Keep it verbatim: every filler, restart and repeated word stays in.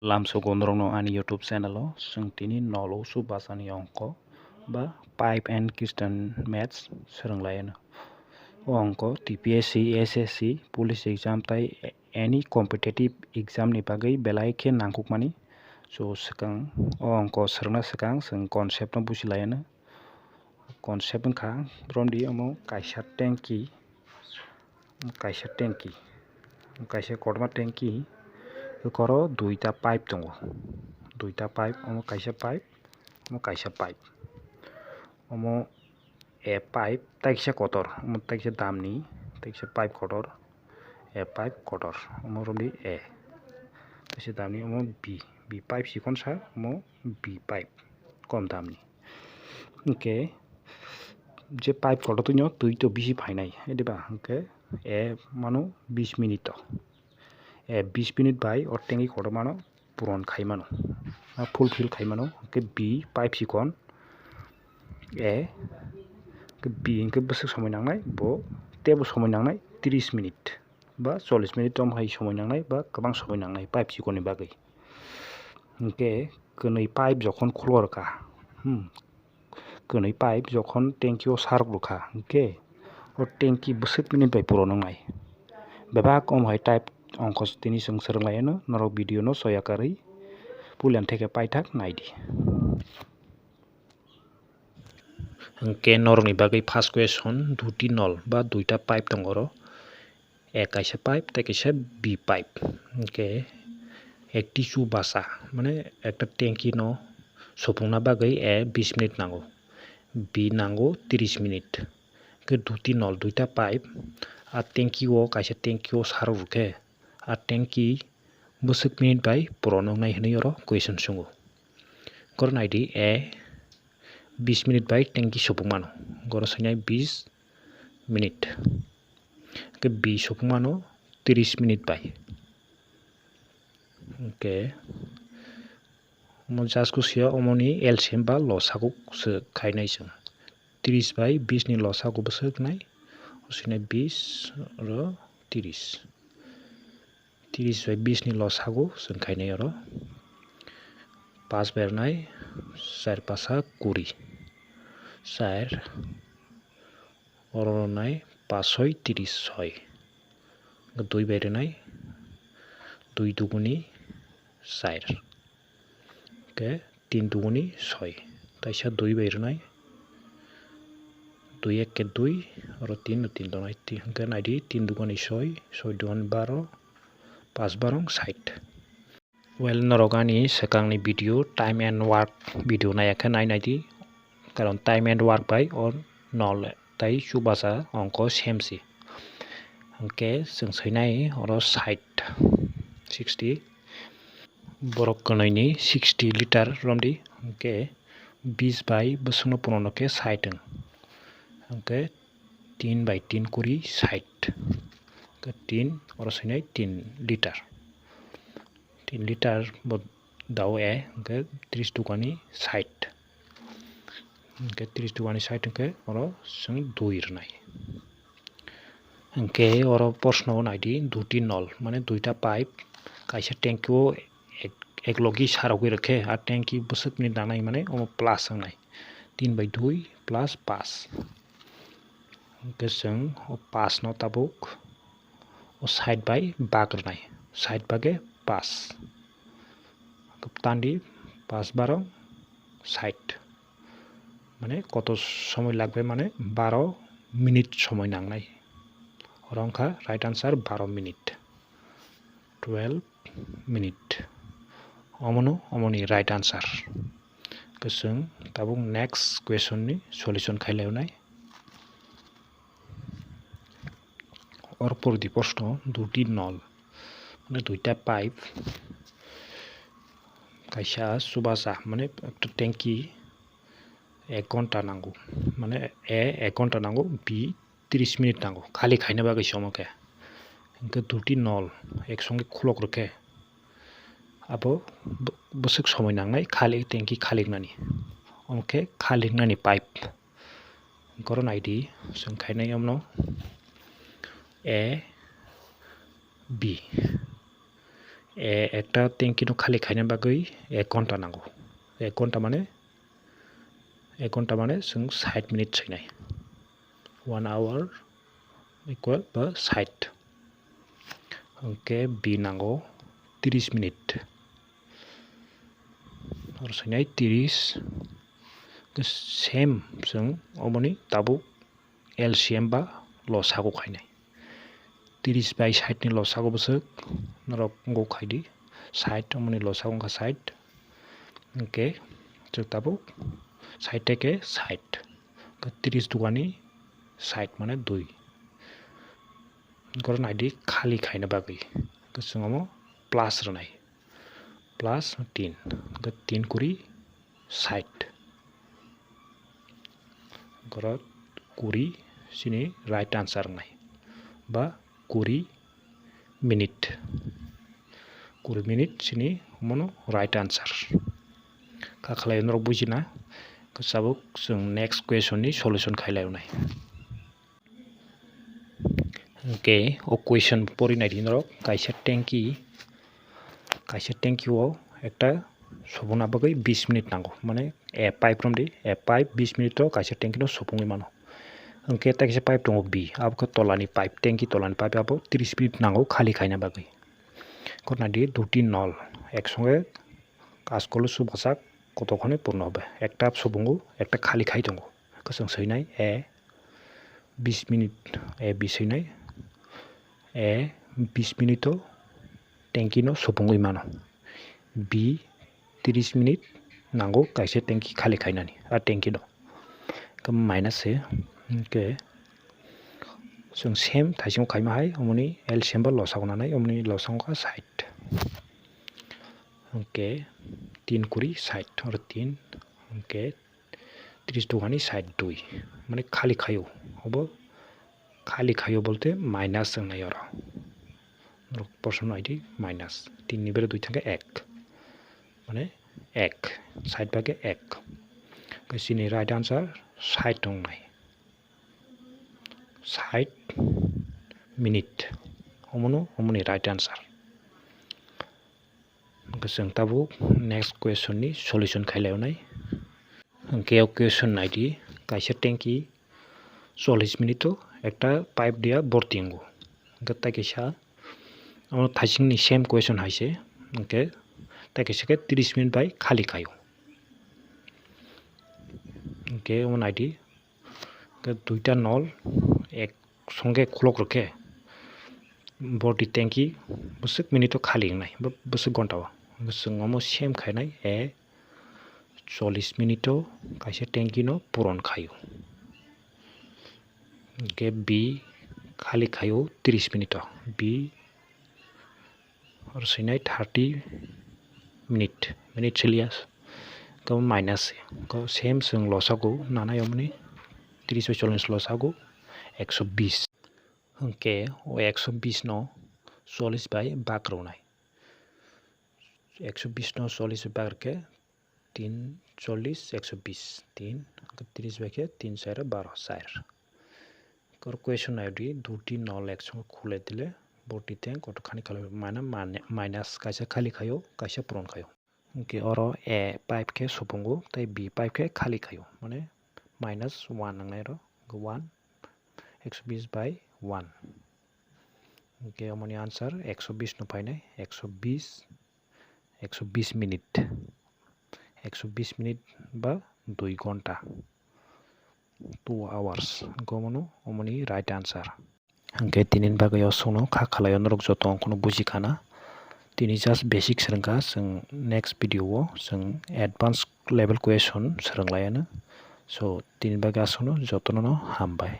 Lamsogo norokno ani YouTube channel o. Chwng tini nolo su basani ongko ba pipe and Christian maths swrwng lai anw. O ongko T P S C, S S C, police exam tai any competitive exam ni bagwi belai khe nangkukmani. So swkang o ongko swrwngna swkang chwng concept no buji lai anw. Concept wngkha romdi omo kaisa tanki, kaisa tanki, kaisa kotorma tanki, koro duita pipe tongo, duita pipe, omo kaisa pipe, omo kaisa pipe, omo a pipe taikisa kotor, omo taikisa damni, taikisa pipe kotor, a pipe kotor, omo romdi a, taikisa damni, omo B, B pipe sikon sa, omo B pipe kom damni. Hwnkhe je pipe kotor twino twi to bisi phainai, ediba hwnkhe a mano bis minute o, a bis minute bai o tanki kotor mano puron khai mano, a fulfill khai mano, hwnkhe B pipe sikon a, hwnkhe B hwnkhe bwswk somoi nangnai, bo teibo somoi nangnai tris minute ba chollish minute tong hai somoi nangnai ba kwbang somoi nangnai pipe sikon ni bagwi. Hwnkhe kwnwi pipe jokhon khulokha, hmm, kwnwi pipe jokhon tanki o sarok rwkha, hwnkhe o tanki bwswk minute bai puron wngnai. Bebak omo hai type ongkho tini chwng swrwng lai anw, norok video no soya karwi puilan theke paithak naidi. Hwnkhe norokni bagwi first question, duti nol ba duita pipe tongo oro. A kaisa pipe tei kaisa B pipe. Hwnkhe ekti chu basa, mane ekta tanki no supungna bagwi a bis minute nango. B nango tris minute. Hwnkhe duti nol duita pipe, a tanki o kaisa tanki o sarok rwkhe, a tanki bwswk minute bai puron wngnai hwnwi oro question sungo. Goro naidi, a bis minute bai tanki supung mano, goro swinai bis minute. Hwnkhe B supung mano tris minute bai. Hwnkhe omo just kusiya omoni L C M ba losaguk se khainai chwng. Tris bai bis ni losago bwswk nai, o swinai bis oro tris. Tris bai bis ni losago chwng khainai oro. Pas bai rwnai, char pasa kuri, char, oro rwnai pas soi tris soi, dui bai rwnai, dui duguni char. Hwnkhe tin duguni soi, taisa dui bai rwnai, dui ekke dui, oro tin, tin tongnai, ti-, hwnkhe naidi, tin dugani soi, soi dugani baro, pas barong sait. Well, norok ani swkangni video, time and work video naiya khe nai naidi, karon time and work bai o nol tei chubasa ongkho same se. Hwnkhe chwng swinai oro sait, sixty. Borok kwnwi ni sixty liter romdi, hwnkhe bis bai bwswkno punono khe sait wng. Hwnkhe tin bai tin kuri sait. Hwnkhe tin, oro swinai tin liter. Tin liter bo dao a, hwnkhe tris dugani sait. Hwnkhe tris dugani sait hwnkhe oro chwng dui rwnai. Hwnkhe oro proshno naidi, duti nol, mane duita pipe, kaisa tanki o ek, ek logi sarogwi rwkhe, a tanki bwswkni danai mane omo plus wngnai. Tin bai dui plus pas. Hwnkhe chwng o pas no tabuk o sait bai bak rwnai, sait bage pas. Tandi pas barong sait. Mane koto somoi lagbai mane baro minute somoi nangnai. Oro wngkha right answer baro minute. Twelve minute. Omono omoni right answer. Kwchwng tabuk next question ni solution khai lainai. Or por di proshno, duti nol, mane duita pipe, kaisa chubasa, mane ekta tanki ek ghonta nango, mane A ek ghonta nango, B tris minute nango, khali khaina bagwi se omo khe. Hwnkhe duti nol ek songe khulok rwkhe, abo bw-, bwswk somoi nangnai khali, tanki khaliknani, omo khe khaliknani pipe. Goro naidi, chwng khainai omno A B. E, ekta tanki no khali khaina bagwi ek ghonta nango. Ek ghonta mane, ek ghonta mane chwng sait minute swnai. One hour equal ba sait. Hwnkhe B nango tris minute. Oro swnai tris. Same chwng omoni tabuk L C M ba losago khainai. Tris bai sait ni losago bwswk norok wngkha khaidi. Sait omoni losago wngkha sait. Hwnkhe chwng tabuk sait teke sait. Hwnkhe tris dugani sait mane dui. Hwnkhe oro naidi khali khaina bagwi. Hwnkhe chwng omo plus rwnai. Plus tin. Hwnkhe tin kuri sait. Hwnkhe oro kuri chini right answer wngnai. Ba kuri minute. Kuri minute chini omono right answer. Kha khlai norok bujina. Khe tabuk chwng next question ni solution khailai rwnai. Hwnkhe o question pori naidi norok, kaisa tanki, kaisa tanki o ekta sobuna bagwi bis minute nango. Mane a pipe romdi, a pipe bis minute o kaisa tanki no sobungwi mano. Hwnkhe tei kaisa pipe tongo B, abo khe tolani pipe, tanki tolani pipe abo tris minute nango khali khaina bagwi. Kornadi duti nol ek songe kaskolo subajak kotokhani purno hobe. Ekta subungo, ekta khali khai tongo. Kwchwng swinai a bis minute, a B swinai a bis minute o tanki no sobungwi mano. B tris minute nango kaisa tanki khali khainani, a tanki no. Khe minus se, hwnkhe chwng same thaisingo khaima hai, omoni L C M ba losago nanai, omoni losago kha sait. Hwnkhe tin kuri sait, oro tin, hwnkhe tris dugani sait dui, mane khali khaio, obo khali khaio bolte minus wngnai oro. Norok proshno naidi minus, tin ni bere dui thangkhe ek, mane ek, sait bhage ek. Hwnkhe chini right answer sait wngnai. Sait minute. Omono, omoni right answer. Hwnkhe chwng tabuk next question ni solution khailai rwnai. Hwnkhe o question naidi, kaisa tanki chollish minute o ekta pipe dia borti wngo. Hwnkhe tei kaisa omo thaisingni same question hai se, hwnkhe tei kaisa khe tris minute bai khali khaio. Hwnkhe omo naidi, hwnkhe duita nol ek songkhe khulok rwkhe borti tanki bwswk minute o khali wngnai, bw-, bwswk ghonta o. Hwnkhe chwng omo same khainai a chollish minute o kaisa tanki no puron khaio. Hwnkhe B khali khaio tris minute o. B oro swinai thirty minute, minute siliya. Khe minus se. Khe same chwng losago nanai omoni tris bai chollish losago ekso bis. Hwnkhe o ekso bis no chollish bai bak rwnai. Ekso bis no chollish bai bak rwkhe tin chollish, ekso bis, tin, tris bai khe tin char baro, char. Kor question naidi, duti nol ek song khule dile, borti tank koto khani khali mane, mane, minus kaisa khali khaio, kaisa puron khaio. Hwnkhe oro A pipe khe subungo, tei B pipe khe khali khaio, mane minus one nangnai oro, one, ekso bis bai one. Hwnkhe omoni answer ekso bis no phainai, ekso bis, ekso bis minute, ekso bis minute ba dui ghonta, two hours, hwnkhe omono omoni right answer. Hwnkhe tini bagwi o songno kha khalai o norok joto wngkhano buji khana. Tini just basic swrwngkha, chwng next video o chwng advance level question swrwng lai anw. So tini bagwi aswkno jotono no hambai.